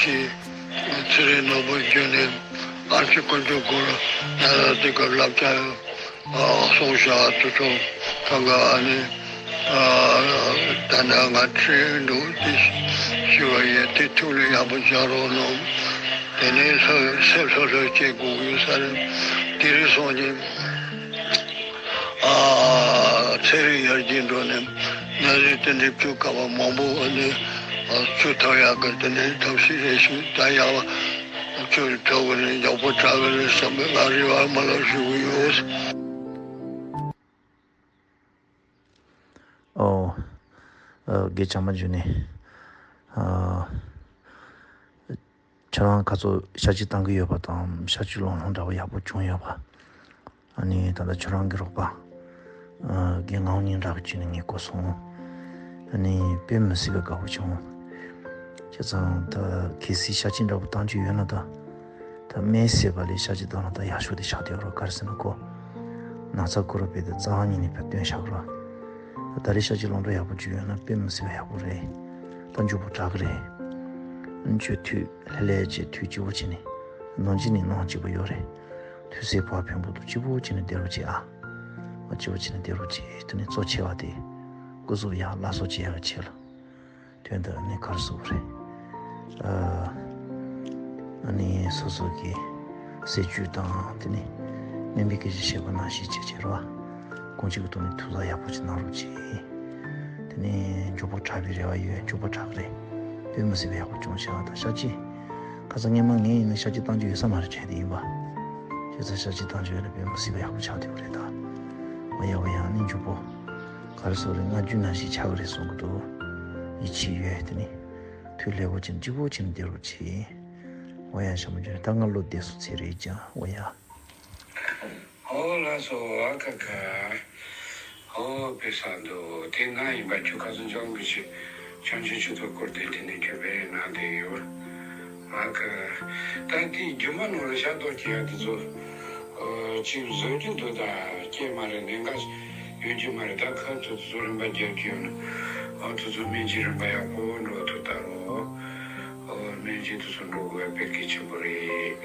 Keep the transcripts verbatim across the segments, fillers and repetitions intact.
ཀྱི་ཚེ་རིང་ནོར་བུ་བརྒྱུད་ནས་ཨ་ཅེ་དཀོན་མཆོག་སྐུ་ལ་ཡ་རབས་དེ་ག་བསླབ་བྱ་གསུངས་བཞག་དུ་ཐོག་ཐང་ག་ཨ་ནི་ད་ནི་ང་ཁྲིད་འདུག་དེ་ཞུ་བ་ཡིན། དེ་ཐུགས་ལ་ཡག་པོ་བཞག་རོགས་གནང་། དེ་ནས་ལྷོད་སེམས་ལྷོད་ལྷོད་བྱེད་དགོས་ཡོད་ས་རེད། དེ་རིང་སང་ཉིན་ཨ་ཚེ་རིང་ཡར་རྒྱས་འགྲོ་ནས་ན་རེ་དེ་འདྲའི་བཅུ་ག་བ་མང་པོ་ཨ་ནི་བཅུ་ཐོག་ཡག་གི་དེ་ནས་ཐབས་ཤེས་རེ་ཞུ་ད་ཡག་བ་བཅུ་ཐོག་གི་རེད། ཡག་པོ་དྲག་གི་རེད་བསམ་པའི་ང་རེ་བ་མ་ལབ་ཞུ་གི་ཡོད། ཨོ། ཨ། དགེ་བྱ་མ་འཇུ་ནི། ཨ། ཁྱེད་རང་ཁ་ཚོ་ཤ་ཅིག་བཏང་གི་ཡོད་པ་དང་ཤ་ཅིག་ལོང་ལོང་འདྲ་བ་ཡག་པོ་བྱུང་ཡོད་པ། ཨ་ནི་ད་ལྟ་ཁྱེད་རང་གི་རོགས་པ། ཨ། དགེ་ངག་གཉིས་འདྲ་གི་ཅིག་ནི་ངས་གོ་སོང་། ཨ་ནི་དཔེ་མི་སྲིད་པའི་དགའ་བོ་བྱུང་། བྱས་ཙང་ད་གལ་སྲིད་ཤ་ཅིག་འདྲ་བོ་བཏང་རྒྱུ་ཡོད་ན་ད། ད་སྨན་ཟས་པ་ལས་ཤ་ཅིག་བཏང་ན་ད་ཡག་ཤོས་དེ་ཆགས་བསྡད་ཡོད་རེད། ག་རེ་ཟེར་ན་ཁོ་ན་ཚ་ཁོ་ར་དཔེ་དེ་རྩ་བ་ཉིད་ནས་ཕར་བཏོན་བཞག་རོགས། ད་ད་རེས་ཤ་ཅིག་ལོང་འགྲོ་ཡག་པོ་བྱུང་ཡོད་ན་དཔེ་མི་སྲིད་པ་ཡག་པོ་རེད། ད་མགྱོགས་པོ་དྲག་གི་རེད། ཁྱོད་དུས་ལྷོད་ལྷོད་བྱས་དུས་སྐྱིད་པོ་བྱས་ནས་ནང་ཅི་ནས་ནང་སྐྱིད་པོ་ཡོད་རེད། དུས་ཚོད་ཕར་ཕན་པོ་འདུག་སྐྱིད་པོ་བྱས་ནས་བསྡད་རོགས་བྱེད་ཨ། སྐྱིད་པོ་བྱས་ནས་བསྡད་རོགས་བྱེད། དེ་ནས་གཙོ་ཆེ་བ་དེ་སྐུ་གཟུགས་ཡག་སླར་གསོ་བྱེད་ཡག་ཆེད་ལ། དོན་དུ་ནི་གར་སོགས་རེད། ཨ་ནི་སོ་སོ་གི་ཟས་བཅུད་དང་དེ་ནི་སྨན་པའི་སྐད་ཆ་བཤད་པ་ནང་བཞིན་བྱེད་བྱེད་རོགས། གང་ཅིག་གི་ཐོག་ནས་ཐུགས་ལ་ཡག་པོ་ཅིག་གནང་རོགས་གྱིས། དེ་ནི་མགྱོགས་པོ་དྲག་པའི་རེ་བ་ཡོད། མགྱོགས་པོ་དྲག་གི་རེད། དཔེ་མི་སྲིད་པའི་ཡག་པོ་བྱུང་ཤག་ད་ཤ་ཅིག་ཁ་སང་སྔས་མ་ངས་ཡིན་ན་ཤ་ཅིག་བཏང་རྒྱུ་ཡོད་ས་མ་རེད་དྲན་དེ་ཡིན་པ། བྱས་ཙང་ཤ་ཅིག་བཏང་རྒྱུ་ཡོད་ན་དཔེ་མི་སྲིད་པའི་ཡག་པོ་ཆགས་བསྡད་པ་རེད་ད། འོ་ཡ་འོ་ཡ་ནི་མགྱོགས་པོ། ག་རེ་ཟེར་རེད། སྔ་རྒྱུ་ནང་བཞིན་ཆགས་ཀྱི་རེད་གསུང་གི་འདུག་ཡིད་ཆེས་ཡོད། དེ་ནི་དུས་ལེགས་པོ་ཅན་གཅིག་པོ་ཅན་བསྡད་རོགས་གྱིས། འོ་ཡ་ཞྭ་མོ་ཅན་ད་ང་བློ་བདེ་སོང་ཚེ་རེད་ཀྱང་འོ་ཡ། ཨོ་ལགས་སོ། ཨ་ཁ་ཁ། ཨོ་དཔེ་བཟང་འདུག་དེ་ང་ཡིན་པ་ཁྱོད་ཁ་སང་ཅང་གི་ཞིག་བྱང་ཆུབ་མཆོད་གཏོར་སྐོར་དེ་དེ་ནས་ཁྱོད་དཔེ་ནང་དེ་ཡོད། ཨ་ཁ། ད་དེ་རྒྱུ་མ་ནོར་ལ་ཤ་གཏོར་གྱི་ཡ་དེ་ཚོ། ཨོ་ཅིག་བཟོ་རྒྱུ་འདུག་ད་སྐྱེས་མ་རེད། ལས་ཀ་ཡོད་རྒྱུ་མ་རེད། ད་ཁ་ཐུག་ཚོ་རིམ་པ་རྒྱབ་ཀྱི་ཡོད་ན། ཨོ་དེ་ཚོ་སྨན་ཆས་རིམ་པ་ཡག་པོ་འགྲོ་ཐུབ་ད་རོ། ཨོ་སྨན་ཆས་དེ་ཚོ་འགྲོ་དགོས་པ་དཔེ་གལ་ཆེན་པོ་རེད།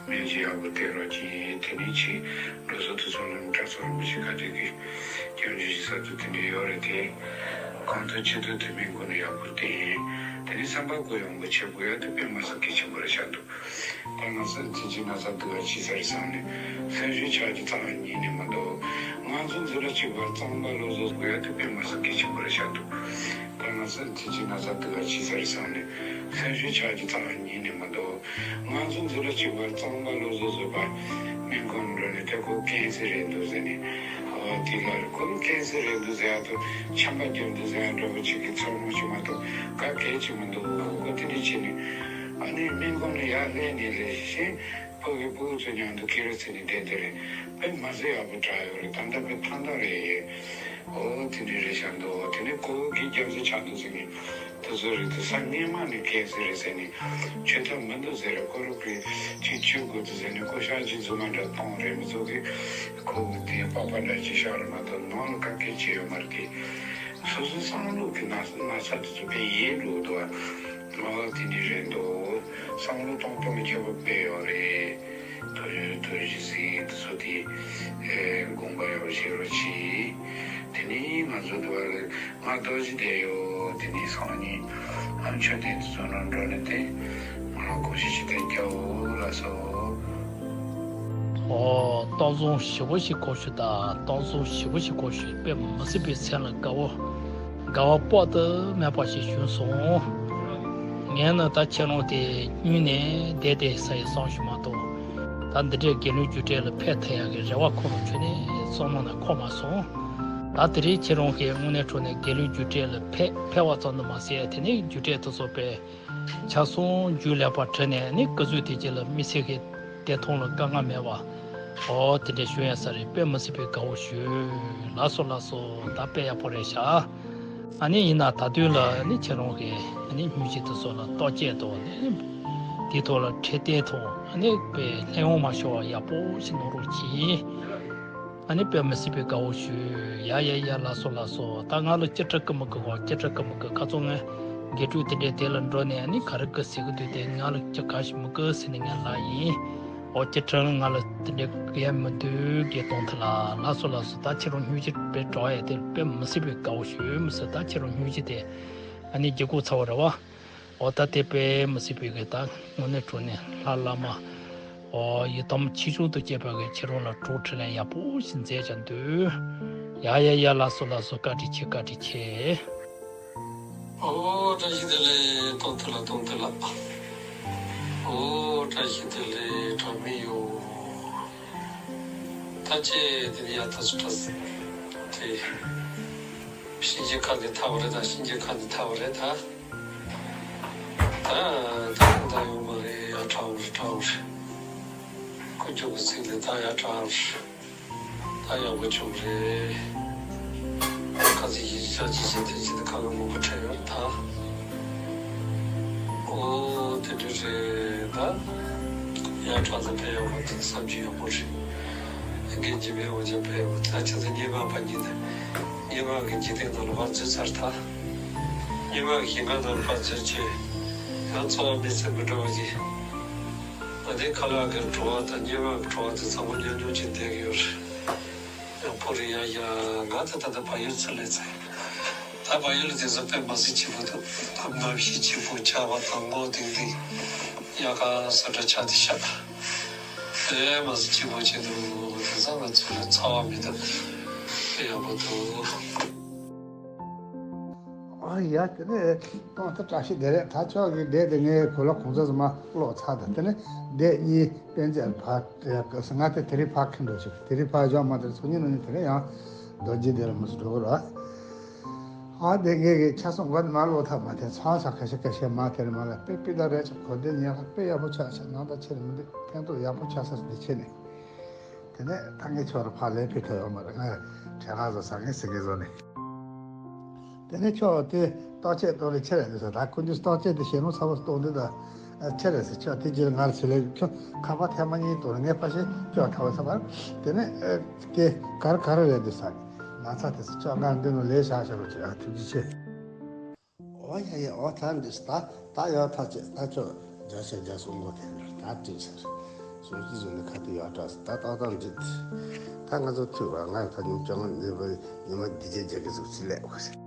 སྨན་ཆས་ཡག་པོ་སྟེར་རོགས་གྱིས། དེ་ནས་ཆེས་འགྲོ་ས་དེ་ཚོ་ནང་དྲག་ཚོ་རིན་པོ་ཆེ་ཁ་བརྡའི་གི་སྐྱབས་འཇུག་གི་ས་ཚོ་དེ་འདྲ་ཡོད་རེད་དེ། གང་ཐུབ་ཅི་ཐུབ་དེ་སྨན་ཁང་ནས་ཡག་པོ་བསྟེན། དེ་ནས་བསམ་པ་གུ་ཡངས་པོ་བྱེད་དགོས་ཡ་དེ་དཔེ་མི་སྲིད་གལ་ཆེན་པོ་རེད་ཤག་འདུག་ད་ང་ཚོ་མཐུན་རྐྱེན་ན་ཚ་འདུག་ག་ཅི་ཟེར་བསམ་ནས་སེམས་ཤུགས་ཆག་རྒྱུ་རྩ་བ་ཉིད་ནས་མི་འདུག་ང་ཚོ་འཛིན་གྲྭ་གཅིག་པ་གཙང་མ་བློ་བཟོ་དགོས་ཡ་དེ་དཔེ་མི་སྲིད་གལ་ཆེན་པོ་རེད་ཤག་འདུག་ད་ང་ཚོ་མཐུན་རྐྱེན་ན་ཚ་འདུག་ག་ཅི་ཟེར་བསམ་ནས་སེམས་ཤུགས་ཆག་རྒྱུ་རྩ་བ་ཉིད་ནས་མི་འདུག་ང་ཚོ་འཛིན་གྲྭ་གཅིག་པ་གཙང་མ་བློ་བཟོ་བཟོས་པ་སྨན་ཁང་འགྲོ་ནས་དེ་ཁོ་ཀན་སར་རེད་འདུག་ཟེར་ནས། ཨོ་དེ་ལ་ཁོ་ཀན་སར་རེད་འདུག་ཟེར་ཡ་དུ་ཆམ་པ་རྒྱབ་འདུག་ཟེར་ཡ་འདྲ་པོ་ཅིག་གི་ཚོར་སྣང་ཅིག་མ་གཏོགས་ག་གེ་ཅིག་མི་འདུག་ཁོ་དེ་འདྲ་བྱས་ནས་ཨ་ནི་སྨན་ཁང་ནས་ཡར་སླེབས་ནས་ལས་གཞན་ཕ་གི་ཕྲུ་གུ་ཚོ་མཉམ་དུ་ཁེ་རེ་ཚེ་ནས་བསྡད་དེ་རེད། དཔེ་མ་ཟད་ཡག་པོ་དྲག་ཡོད་རེད། ད་ལྟ་དཔེ་ཐང་ཐང་རེད། ཨོ་དེ་འདྲ་རེད་ཤག་འདུག་དེ་ནས་ཁོ་བོ་གི་རྒྱབ་ཟེར་ཆགས་འདུག་ཟེར་ནས། དེ་ཚོ་རེད་དེ་ས་སྔས་མ་ནས་ཀན་སར་རེད་ཟེར་ནས་བཅོས་ཐབས་མི་འདུག་ཟེར་རེད། ཁོ་རང་གིས་ཅིག་བཅོས་དགོས་འདུག་ཟེར་ནས་ཁོ་ཤག་ཅིག་རྫུན་མ་འདྲ་གཏོང་རེད། མི་ཚོ་གིས་ཁོ་དེ་པགས་པ་འདྲ་ཅིག་བཞག་རེད་མ་གཏོགས་ནང་ལ་ག་གེ་བྱས་ཡོད་མ་རེད་དེ། སོ་སོའི་བསམ་བློ་གི་ན་ན་ཚ་དེ་ཚོ་དཔེ་ཡལ་འགྲོ་འདུག་ཨ། ཨོ་དེ་འདྲ་རེད་འདུག་བསམ་བློ་གཏོང་སྟངས་ཁྱད་པར་དཔེ་ཡོད་རེད། དོ་དོ་ཞི་སྲིད་དེ་ཚོ་དེ་དགོངས་པ་ཡོད་བཞེས་རོགས་གྱིས། དེ་ནས་ང་ཚོ་དུ་བ་ལ་ང་རྡོ་རྗེ་བསྡད་ཡོད། དེ་ནས་སང་ཉིན་ཨ་མཆོད་རྟེན་དེ་ཚོ་ནང་འགྲོ་ནས་དེ་ང་ལ་གོ་ཤེས་ཤིག་དེ་རྒྱའོ་ལ་སོ། ཨོ་རྟགས་བཟུང་ཞེ་པོ་ཞིག་གོ་ཤེས་དང་རྟགས་བཟུང་ཞེ་པོ་ཞིག་གོ་ཤེས་དཔེ་མི་སྲིད་པའི་སེམས་ལ་དགའ་བོ། དགའ་བ་དཔག་ཏུ་མེད་པ་ཞིག་བྱུང་སོང་། ངས་ནི་ད་ཁྱེད་རང་དེ་སྔོན་ནས་བསྡད་དེ་ས་ཡི་བསམ་ཞིག་མ་གཏོགས། ད་འདི་འདྲའི་དགེ་ལུགས་རྒྱུགས་སྤྲོད་ལ་ཕེབས་ཐུབ་ཡག་གི་རེ་བ་ཁོ་རང་ཁྱོན་ནས་བསམ་བློ་ནང་འཁོར་མ་སོང་། ད་དེ་རིང་ཁྱེད་རང་གིས་དངོས་གནས་དྲང་གནས་དགེ་ལུགས་རྒྱུགས་སྤྲོད་ལ་ཕེབས་ཕེབས་པ་ཙམ་དུ་མ་ཟད་དེ་ནས་རྒྱུགས་སྤྲོད་དུ་སོགས་པའི་ཆ་ཚང་རྒྱུགས་ལེགས་པར་ཁྲིད་ནས་ནི་སྐུ་གཟུགས་དེ་རྗེས་ལ་མི་ཚེ་གི་བདེ་ཐང་ལ་དཀའ་ངལ་མེད་པ། ཨོ་དེ་འདྲ་བྱུང་ཡ་ས་རེད། དཔེ་མི་སྲིད་པའི་དགའ་བོ་བྱུང་། ལགས་སོ་ལགས་སོ། ད་དཔེ་ཡག་པོ་རེད་ཤག་ཨ་ནི་ཡིན་ན་ད་དུས་ལ་ནི་ཁྱེད་རང་གིས་ཨ་ནི་སྨྱུག་ཆས་དེ་ཚོ་ལ་ལྟོ་བཅད་དང་ནི་དེའི་ཐོག་ལ་ཁྲིད་སྟོན་དང་ཨ་ནི་དཔེ་ལྷད་ཡོང་མ་ཤོར་བ་ཡག་པོ་ཞིག་གནང་རོགས་གྱིས། ཨ་ནི་དཔེ་མི་སྲིད་པའི་དགའ་བོ་བྱུང་། ཡ་ཡ་ཡ་ལགས་སོ་ལགས་སོ། ད་ང་ལ་ཅི་སྤྲད་ཀི་མི་དགོས་གོ་ཅི་སྤྲད་ཀི་མི་དགོས་ཁ་ཚོ་ངས་ དགེ་ཕྲུག་དེ་འདྲས་དེ་ལ་འགྲོ་ནས་ཨ་ནི་ག་རེ་དགའ་ཟེར་གི་འདུག་དེ་ང་ལ་ཅི་ག་ཞིག་མི་དགའ་ཟེར་ནས་ངས་ལབ་ཡིན། ཨོ་སྐྱིད་ཁྲི་ལ་ང་ལ་དེ་འདྲས་དགའ་ཡ་མི་འདུག་དགེ་གཏོང་ཐུབ་ལ་ལགས་སོ་ལགས་སོ། ད་ཁྱེད་རང་སྙུང་གཞི་དཔེ་འགྲོ་ཡ་དེ་དཔེ་མི་སྲིད་པའི་དགའ་བོ་ཞུ་མི་སྲིད། ད་ཁྱེད་རང་སྙུང་གཞི་དེ་ཨ་ནི་རྒྱུ་གོ་ཚ་བོ་རེད་བ། ཨོ་ད་དེ་དཔེ་མི་སྲིད་པའི་གི་ད་དངོས་གནས་དྲང་གནས་ལྷ་བླ་མ། ཨོ་ཡི་དམ་ཆོས་སྐྱོང་དུ་བཅས་པ་གི་ཁྱེད་རང་ལ་གྲོགས་འཕྲིན་ལས་ཡག་པོ་ཞིག་མཛད་ཀྱང་འདུག་ཡ་ཡ་ཡ་ལགས་སོ་ལགས་སོ། བཀའ་དྲིན་ཆེ་བཀའ་དྲིན་ཆེ། ཨོ་བཀྲ་ཤིས་བདེ་ལེགས་གཏོང་ཐུབ་ལ་གཏོང་ཐུབ་ལ། ཨོ་བཀྲ་ཤིས་བདེ་ལེགས་གྲངས་མེད་ཡོད། ད་ཅི་དེ་ནི་ཡ་ད་སུ་ཏྲ་སི་དེ། གཤིན་རྗེ་ཁ་འདི་ཐར་བ་རེད་ད། གཤིན་རྗེ་ཁ་འདི་ཐར་བ་རེད་ད། ད་ད་ད་ཡོང་བ་རེད། ཡ་དྲག་རེད་དྲག་རེད། ཁོ་ཅོག་གི་ཚིག་ལས་ད་ཡ་དྲག་རེད། ད་ཡག་པོ་བྱུང་རེད། ཁ་ཚིག་ཡིན་ཤག་ཅི་བྱེད་དེ་བྱེད་དེ་ཁ་གི་མང་པོ་འཕྲད་ཡོད་རེད་ད། ཨོ་དེ་འདྲ་རེད་ད། ཡ་དྲག་ད་དཔེ་ཡག་པོ་འདུག་བསམ་ཚུལ་ཡག་པོ་རེད། དགེ་རྒན་གྱི་མེད་འོ་ཅག་དཔེ་ཡག་པོ་ད་ཆ་ཚང་སྔོན་མ་ཕ་གི་ད། སྔོན་མ་གི་འཇིག་རྟེན་ནང་ལ་ཕར་འཛུལ་ཚར་ད། སྔོན་མ་གི་ཞིང་ཁམས་ནང་ལ་ཕར་འཛུལ་བྱས། ཡང་འཚོ་བ་མི་ཚེ་མི་འདྲ་བ་ཞིག་ང་དེ་ཁ་ལག་གི་བྲོ་བ་དང་སྔོན་མ་གི་བྲོ་བ་དེ་ཚང་མ་མཉམ་མྱོང་བྱས་བསྡད་ཀྱི་ཡོད་རེད། ཡག་པོ་རེད་ཡ་ཡ། ང་ད་ད་ད་བལ་ཡུལ་ཚུར་སླེབས་ཚར། ད་བལ་ཡུལ་ལ་དེང་སང་དཔེ་མ་སྲིད་སྐྱིད་པོ་འདུག་ད་མ་གཞི་སྐྱིད་པོ། ཆར་པ་དྭངས་པོ་ལྡིང་ལྡིང་། དབྱར་ཁ་སེ་འབྲས་ཆགས་བསྡད་ཤག་དཔེ་མ་སྲིད་སྐྱིད་པོ་བྱས་འདུག་དེང་སང་ང་ཚོ་ལ་ཚ་བ་མི་འདུག་དཔེ་ཡག་པོ་འདུག་ཨ་ཡ། དེ་ནས་གཏོང་ཐུབ། བཀྲ་ཤིས་བདེ་ལེགས། ད་ཁྱོད་ཀྱི་འདས་དེ་ངའི་གོ་ལ་གོང་ཚད་ཙམ་མ་ཀློག་ཚར་དང་། དེ་ནས་འདས་གཉིས་དཔེ་མཛོད་ཕར་སྐབས་སུ་ང་དེ་དེ་རིང་ཕར་འཁྱེར་འགྲོ་ཞིག་དེ་རིང་ཕར་འཇོག་མ་དེར་ཚོགས་གཉིས་ནང་ནས་དེ་རིང་ཡང་རྡོ་རྗེ་གདན་ལ་མི་སུ་འགྲོ་གི་ར། ཨ་དེ་ངས་ཀྱི་ཆ་ཚང་གོ་མ་ཀློག་ཐབས་མ་དེ་ཚང་ཚང་ཁ་ཤས་ཁ་ཤས་མ་དེར་མ་ལ་དཔེ་སྤུས་དག་རེད་ཅེས་གོ་བདེ་ཉེ་ལ་དཔེ་ཡག་པོ་ཆགས་ཤག་ནང་ད་ཆེར་མི་འདུག་ཕན་ཐོགས་ཡག་པོ་ཆགས་ས་འདི་ཆེ་ནས། དེ་ནས་ད་ངས་ཁྱོད་ར་ཕར་ལན་ཕུལ་ཐུབ་ཡོད་མ་རེད། ང་གྲལ་ཁ་བཟོ་ས་ངས་ཟིན་གི་བཟོ་ནས། དེ་ནས་ཁྱོད་དེ་ལྟོ་ཆས་གཏོང་རེ་ཁྱེར་རེ་འདུག་ཟེར། ད་ཁོ་ཚོས་ལྟོ་ཆས་དེ་ཞེ་མོ་ཚ་བོ་གཏོང་འདུག་ད་ཁྱེར་རེ་ཟེར། ཁྱོད་དེ་རྗེས་ལ་ང་ཚོ་ལས་ཁྱོད་ཁ་པར་ཐེངས་མ་གཉིས་གཏོང་རེ་ངས་ཕར་ཞིག་ཁྱོད་ཐ་བ་ཚ་བར། དེ་ནས་དེ་གར་ག་རེ་རེད་འདུག་ཟེར། ན་ཚ་དེ་ཚོ་ཁྱོད་ང་འདི་ནང་ལས་བཞག་བཞག་རོགས་བྱེད། ཨ་ཐུགས་རྗེ་ཆེ། ཨོ་ཡ་ཡ། ཨོ་ད་འདི་ད་ད་ཡོད་ཐག་ཆོད། ད་ཁྱོད་རྒྱ་ཆེ་རྒྱ་སོང་གོ་དེ་ད་དྲིན་ཆེ། སོང་ཅི་བཟོ་ནི་ཁ་དེ་ཡོད་འདྲ། ད་ཏག་ཏག་འདི་ད་ང་ཚོ་ཐུག་བ་ང་ད་ཉིན་བཅོ་ལྔ་ཉི་མ་ཉི་མ་འདི་རྗེས་རྒྱག་གི་ཟུག་ཅི་ལས་བ།